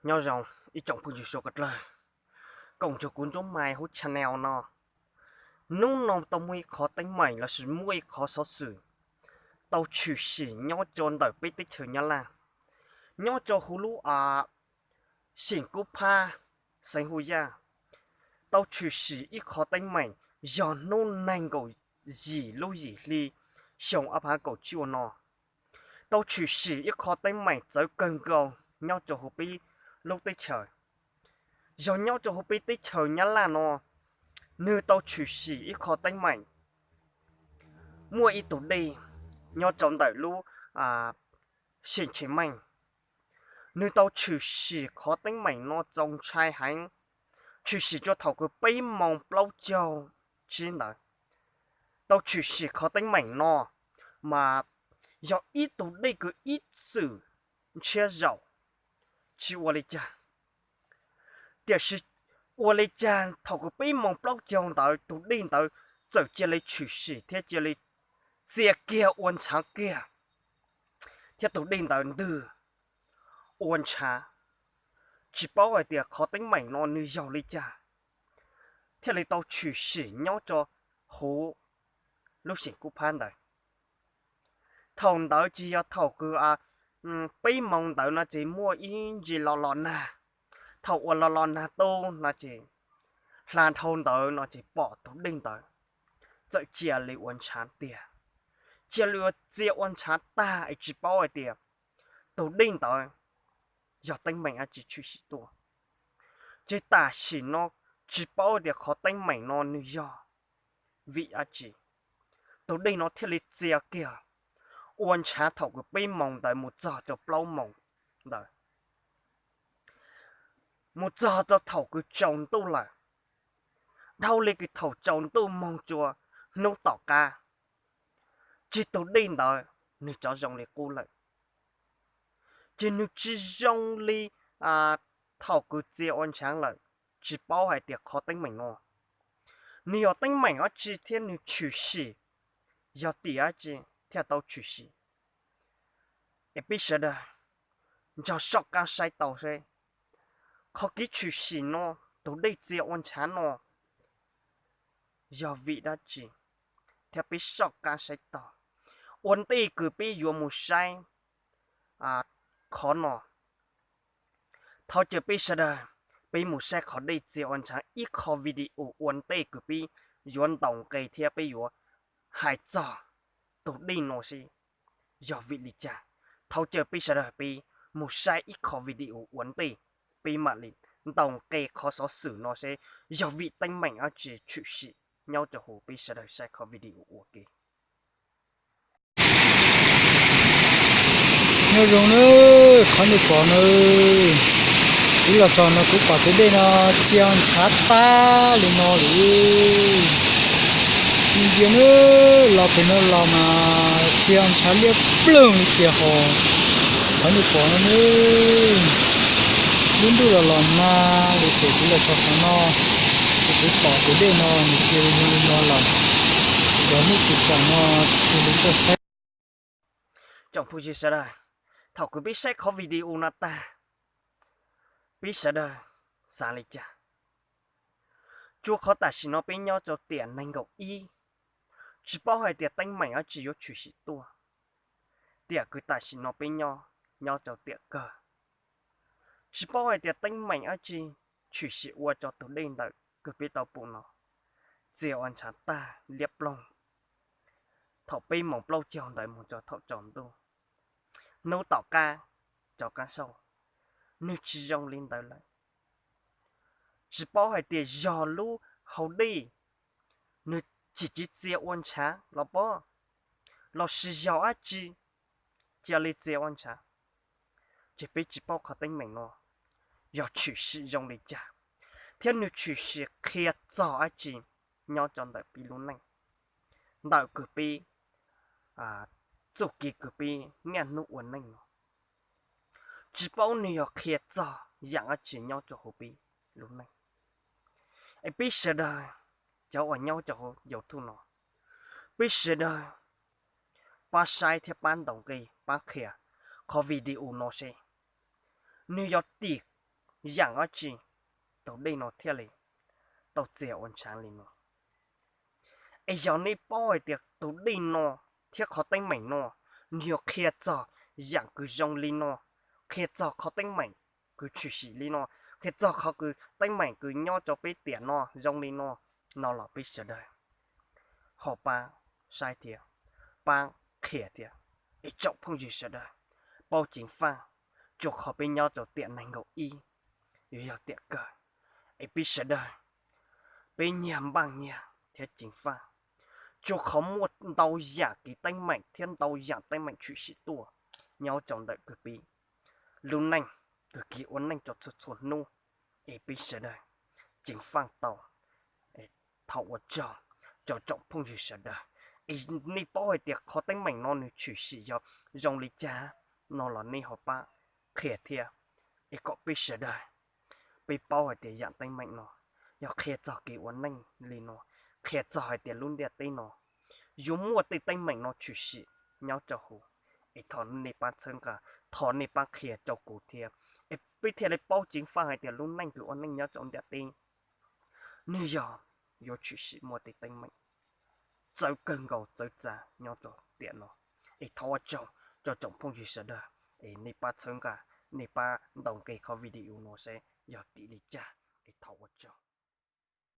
Nyob zoo ib tsoom phooj ywg suav kawg dlawg, koom nrug kuv Ntsuab Mai hub channel no. Hnub no tau muaj ib qhov teeb meem lossis muaj ib qhov xov xwm tau tshwm sim nyob rau ntawm peb teb chaws Nyab Laj, nyob rau huv lub xeem Kub Phab, xeev Hu Yaj, tau tshwm sim ib qhov teeb meem yog hnub nees nkaum yim lub yim hli xyoo ob phav kaum tsib ua no. Tau tshwm sim ib qhov teeb meem txawv kawg nkaus nyob rau huv peb lub teb chaws. Yog nyob rau huv peb teb chaws Nyab Laj no, nwg tau tshwm sim ib qhov teeb meem muaj ib tug dej nyob rau ntawm lub xeem Tsheem Meej. Nwg tau tshwm sim qhov teeb meem no txaus ntshai heev, tshwm sim rua thaum kws peb moos plaub caug tsib ntawd. Tau tshwm sim qhov teeb meem no mas yog ib tug dej kws ib txwm ntshiab zaum, tsi ua li cas. Tiam sis ua li cas thaum kws peb moos plaub caug ntawd tug dej ntawd txawm cia li tshwm sim thiab cia li txia kiag ua ntshaav kiag, thiab tug dej ntawd ntwg ua ntshaav. Tsi paub hais tias qhov teeb meem no nwg yog li cas thiaj li tau tshwm sim nyob rau huv lub xeem Kub Phab ntawd. Thaum ntawd tsis yog thaum kws peb moos ntawd no ces muaj ib ntsis los los nag. Thaum uas los los nag tu no ces hla dhau ntawd no ces pom tug dej ntawd txawm cia li ua ntshaav tiag, cia li ua txia ua ntshaav tag es tsis paub hais tias tug dej ntawd yog teeb meem dab tsi tshwm sim tuaj. Ces tam sim no tsis paub hais tias qhov teeb meem no nws yog vim dab tsi tug dej no thiaj li txia kiag ua ntshaav thaum kws peb moos ntawd mus txog rau plaub moos ntawd, mus txog rau thaum kws tsaus ntuj lawm. Dhau li kws thaum tsaus ntuj moog rua hnub tom qab, ces tug dej ntawd nwg rov zoo li qub lawm. Ces nwg tsis zoo li thaum kws txia ua ntshaav lawm. Tsis paub hais tias qhov teeb meem no nwg yog teeb meem dab tsi thiab nwg tshwm sim yog tim dab tsi thiaj tau tshwm sim. Es peb sawv daws nrog soj qab saib tau seb qhov kev tshwm sim no, tug dej txia ua ntshaav no yog vim dab tsi, thiab peb soj qab saib tau. Ua ntej kws peb yuav mus saib qhov no, thov caw peb sawv daws, peb mus saib qhov dej txia ua ntshaav ib qho video ua ntej kws peb yuav ntaus nqe thiab peb yuav hais txog tug dej no seb yog vim li cas. Thov caw peb sawv daws peb mus saib ib qho video ua ntej, peb mam li ntaus nqe qhov xov xwm no seb yog vim teeb meem dab tsi tshwm sim. Nyob rau huv peb sawv daws saib qhov video ua ke. Nyob zoo na, qhov nej pom na, kuv los txog no kuv pom tus dej no txia ntshaav tag li no lawm. Ntsia na, los pem no los mas txia ntshaav liab ploog li tiag hos. Qhov nej pom no na, lub ntuj los los nag li ces kuv los txog qhov no, ces kuv pom tus dej no nws txia li no lawm. Cov nej tus pom no cia li tuaj saib. Tsoom phooj ywg sawv daws, thaum kws peb saib qhov video no tag, peb sawv daws xav li cas? Rua qhov tam sim no peb nyob rau tiam nees nkaum ib, tsis paub hais tias teeb meem dab tsi yuav tshwm sim tuaj. Tiam kws tam sim no peb nyob, nyob rau tiam kawg, tsis paub hais tias teeb meem dab tsi tshwm sim ua rau tus dej ntawm kws peb tau pum no txia ua ntshaav tag liab ploog thaum peb moos plaub caug ntawd mus rau thaum tsaus ntuj. Hnub tom qab rov qab sau, nwg tsis zoo li ntawd lawm. Tsis paub hais tias yog lub hau dej nwg tsis txia ua ntshaav los pob, lossis yog dab tsi cia li txia ua ntshaav. Ces peb tsis paub qhov teeb meem no yog tshwm sim zoo li cas, thiab nwg tshwm sim qhia txog dab tsi nyob rau ntawm peb lub neej, ntawm kws peb txuj kev kws peb niaj hnub ua neej no. Tsis paub nwg yog qhia txog yaam dab tsi nyob rau huv peb lub neej. Es peb sawv daws, cov uas nyob rau huv YouTube no, peb sawv daws pab saib thiab pab ntaus nqi pab qhia qhov video no seb nwg yog tim yaam dab tsi tus dej no thiaj li tau txias ua ntshaav li no. Es yog nej paub hais tias tus dej no thiab qhov teeb meem no nws yog qhia txog yaam kws zoo li no, qhia txog qhov teeb meem kws tshwm sim li no, qhia txog qhov kws teeb meem kws nyob rau peb tiam no zoo li no, no los peb sawv daws ho pab saib thiab, pab qhia thiab. Es tsoom phooj ywg sawv daws, paub ceev faj, tsuas qhov peb nyob rau tiam nees nkaum ib yuav yog tiam kawg. Es peb sawv daws, peb nyiag npaaj nyiag thiab ceev faj, tsuas qhov muaj ntau yaam kev teeb meem thiab ntau yaam teeb meem tshwm sim tuaj nyob rau ntawm kws peb lub neej, kws kev ua neej rau txhua txhua hnub. Es peb sawv daws ceev faj tau, thov ua tsaug rau tsoom phooj ywg sawv daws. Es nej paub hais tias qhov teeb meem no nws tshwm sim yog zoo li cas no los nej ho pab qhia thiab, es kom peb sawv daws, peb paub hais tias yaam teeb meem no yog qhia txog kev ua neej li no, qhia txog hais tias lub ntiaj teb no yuav muaj tej teeb meem no tshwm sim nyob rau huv. Es thov nej pab txhawb nqa, thov nej pab qhia rau kuv thiab, es peb thiaj li paub ceev faj hais tias lub neej kws ua neej nyob rau ntiaj teb nwg yog yuav tshwm sim muaj tej teeb meem txawv kawg nkaus txawv txav nyob rau tiam no. Es thov ua tsaug rau tsoom phooj ywg sawv daws, es nej pab txhawb nqa, nej pab ntaus nqe qhov video no saib yog tim li cas. Es thov ua tsaug.